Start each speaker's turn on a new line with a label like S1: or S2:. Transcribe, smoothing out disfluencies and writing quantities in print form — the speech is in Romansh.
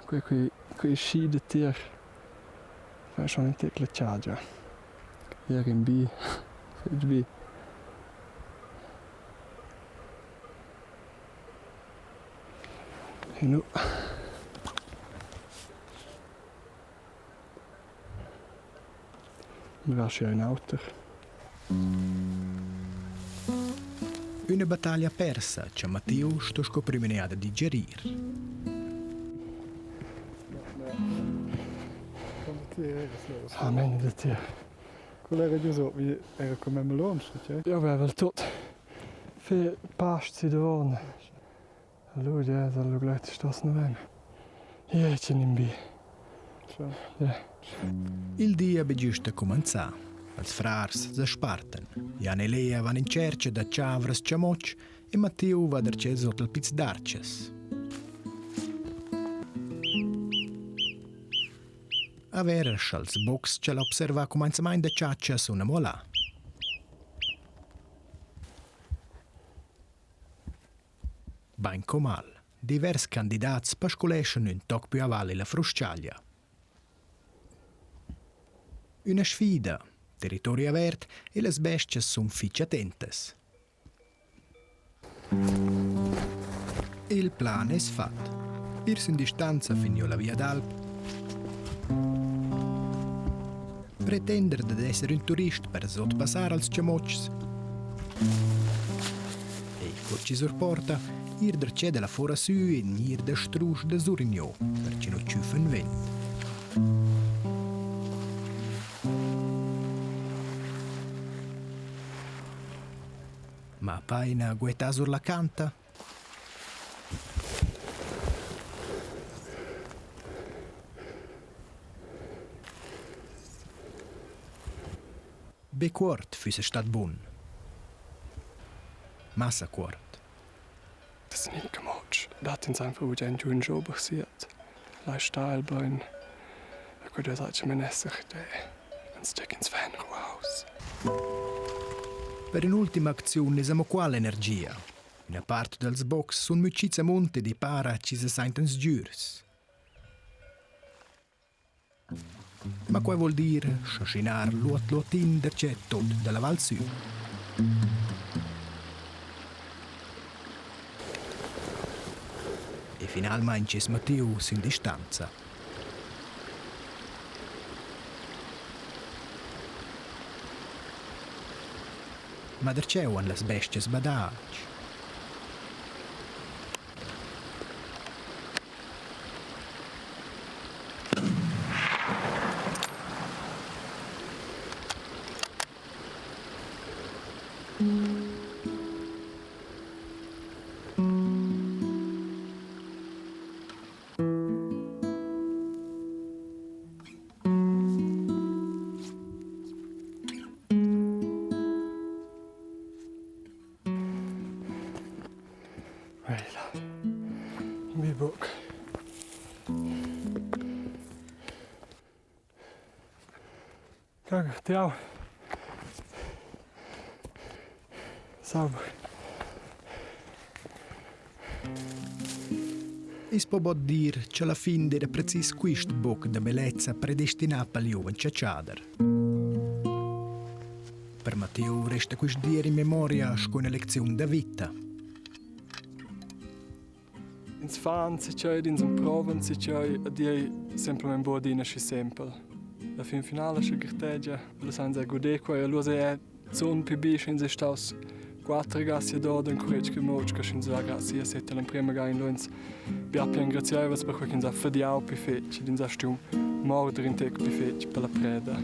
S1: Quei quei quei schi da tier fa schon in tec la chagia. Era in bi, fetg bi. E nu. Mi va in auter.
S2: Üna battaglia persa cha Matteo sto sco prüma eada digerir.
S1: Ah, meglio da tier.
S3: Quella era giu so, wie era come melons, tgei?
S1: Io avevo il tot fe past si davon. Allora ja, allora gleich stas nu ven. Ja, c'è nin bi. Ja.
S2: Il di ha be giusta cumanzà. Els frars sa spartan. Jan e Lea van in tschercha da chavras chamotsch e Matteo va darcheu sot il Piz d'Arches. A vera scha'ls bocs ch'el ha observà cumanzamaint da chatscha sun amo là. Baincomal. Divers candidats pasculeschan ün toc plü aval illa frus-chaglia. Üna sfida, territori avert e las bes-chas sun fich attentas. Il plan es fat. Ir sün distanza fin giò la via d'alp. Pretender dad esser ün turist per sotpassar als chamotschs. E cur chi surporta, ir darcheu da la fora sü e gnir da strusch da Surigno, per chi nu tschüfan vent. Ma apaina guettà sur la canta, Be cuort füssa stat bun. Massa cuort.
S1: Das ist nicht gemotsch. Dat ins einfach bugen giu in job siat. Lai sta el bein. E quei duess atgnamein esser de ins tec ins fan ruaus.
S2: Per ün'ultima acziun es amo qua l'energia. Üna part dals bocs sun mütschits amunt ed i para chi se saintan sgürs. Ma quai vuol dir schaschinar luot luotin darcheu tuot da la Val Sü. E finalmaing es Matteo sün distanza. Ma darcheu han las bestias badà.
S1: Mi buc. Caga, tiau. Sauber.
S2: I's po bod dir cha la fin d'eira precis quist boc da bellezza predestinà pel giuven chatschader. Per Matteo resta quist dir in memoria sco üna lecziun da vita.
S1: Ins fa enzatgei ed ins emprova enzatgei ed ei semplamein buc adina schi sempel. La fin finala sche gartegia, lu san ins era guder quei e lu ei era zun pli bi sch'ins ei staus quater ga siadora encuretg che motg che sch'ins va grazia setta l'emprema ga in lu ins bia pli engrazieivels per quei ch'ins ha fadiau pli fetg ed ins ha stuiu morder in tec pli fetg per la preda.